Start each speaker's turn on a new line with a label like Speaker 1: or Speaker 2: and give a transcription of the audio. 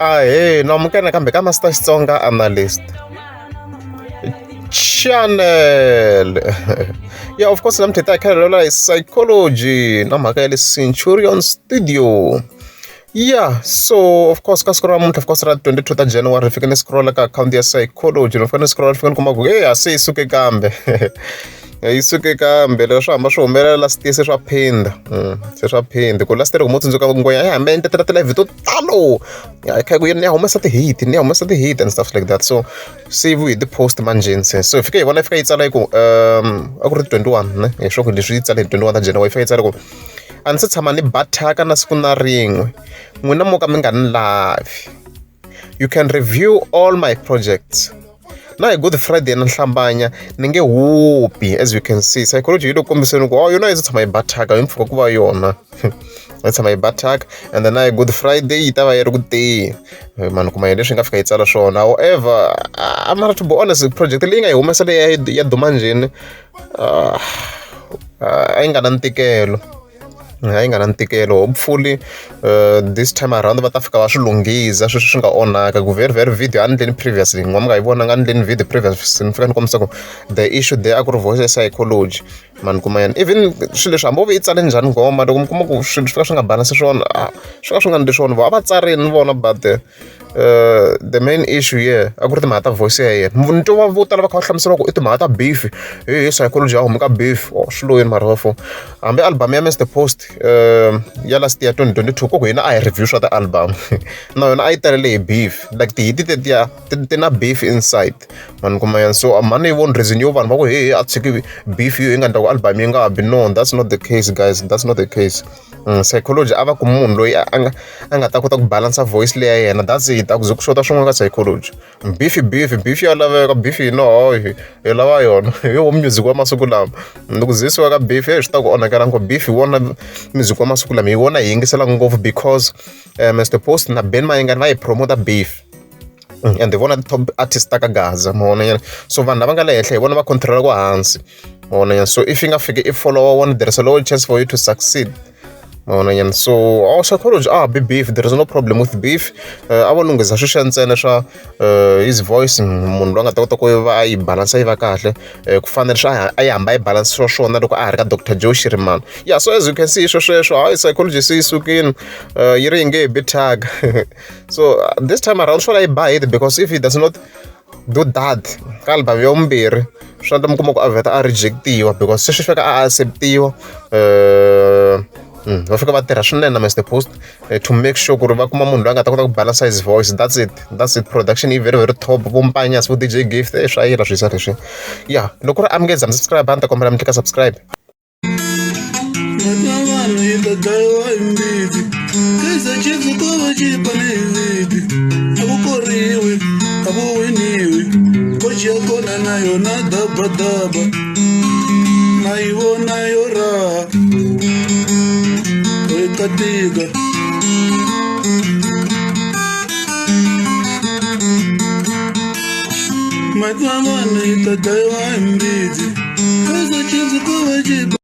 Speaker 1: Ahee, na amukela nakambe ka Master Xitsonga Analyst Channel. Yeah, of course namuntlha hi ta hi kha hi vulavula hi psychology na mhaka ya le Centurion Studio. Yeah, so of course ka siku ra namuntlha of course ra 22 ta January hi fike ni scroll ka akhawunti ya psychology ni fike ni scroll ni fike ni kuma ku hey a se yi suke kambe yi suke kambe leswi swi hamba swi humelela last year se swa phinda se swa phinda ku last year loko mo tsundzuka ngwenya yi hambe yi tetela ti-live to talo ya kha ku ni ya humesa ti-hit ni ya humesa ti-hit and stuff like that so se yi vuye hi ti-post manjheni se so hi fike hi vona yi fika yi tsala yi ku a ku ri 21 ne hi swa ku leswi yi tsale hi 21 ta January yi fika yi tsala ku a ni se tshama ni ba thyaka na siku na rin'we n'wina mo ka mi nga ni lavi you can review all my projects na hi good friday na nhlambanya ni nge hupi as you can see psychology yi le kombiseni ku oh yona yi se tshama yi ba thyaka hi mpfhuka ku va yona yi tshama yi ba thyaka and then na hi good friday yi ta va yi ri ku teni mani kuma hi leswi nga fika yi tsala swona however mara to be honest project leyi nga yi humesa leyi ya duma njheni a yi nga na ntikelo a yi nga na ntikelo hopefully this time around va ta fika va swi lunghiza sweswi swi nga onhaka ku very very video a ni ndleni previously n'wa mi nga yi vonanga a ni ndleni video previous ni fika ni kombisa ku the issue there a ku ri voice ya psychology mani kuma yena even swilo leswi hambi wo ve yi tsale njhani nghoma loko mi kuma ku swilo swi fika swi nga balance swona swi ka swi nga ndli swona vo a va tsarini vona but the main issue here a ku ri timhaka ta voice ya yena ni twa vo tala va kha va hlamusela ku i timhaka ta beef he hi psychology ya huma ka beef oh swi loyini mara fo hambi album ya Mr Post ya last year 2022 ku ku hina a hi review swa ti-album na yona a yi talele hi beef like tihiti tetiya ti na beef inside mani kuma yena so mhani yi voni reason yo vanhu va ku he a tshiki beef yo yi nga endla ku album yi nga bi no that's not the case guys that's not the case. Psychology a va ku munhu loyi a nga a nga ta kota ku balance voice leyi ya yena that's it a ku ze ku xota swin'wana ka psychology beef beef beef ya laveka beef hi no hi lava yona hi wo music wa masiku lama loko ze suka ka beef swi ta ku onhakela ngopfu beef hi wona music wa masiku lama hi wona hi yingiselaka ngopfu because Mr Post na Benny Mayengani va yi promote beef and hi vona ti-top artist ta ka Gaza ma vona nyana so vanhu lava nga le henhla hi vona va control ku hansi ma vona nyana so if yi nga fiki i follower one there is a low chance for you to succeed ma vona nyana so oh psychology ah be beef there is no problem with beef a vo lunghisa sweswiya ntsena swa his voice munhu loyi a nga ta kota ku va a yi balance yi va kahle ku fana leswi a yi hamba yi balance swona loko a ha ri ka Doctor Joe Shirimani yeah so as you can see swo sweswo hayi psychology se yi sukile yi ri yi nge he bi thyaka so this time around swo la yi ba hit because if he does not do that ka album ya vumbirhi swi endla mi kuma ku a vheta a rejectiwa because se swi fika a acceptiwa va fika va tirha swinene na Mr Post to make sure ku ri va kuma munhu loyi a nga ta kota ku balance his voice that's it that's it production yi very very top vo Mpanyas vo DJ Gift swa yila swisa leswi ya loko ku ri a mi nge za mi subscribe a ni ta kombela mi tlika subscribe
Speaker 2: Mati ya vanhu yi ta dlayiwa hi mbitsi Kaizer Chiefs ko va chipa ni hi viti A ku koriwi a ku winiwi Coach ya kona na yona dabadaba Na yi vona yo raha Ri ta tika Mati ya vanhu yi ta dlayiwa hi mbitsi Kaizer Chiefs ko va chipa.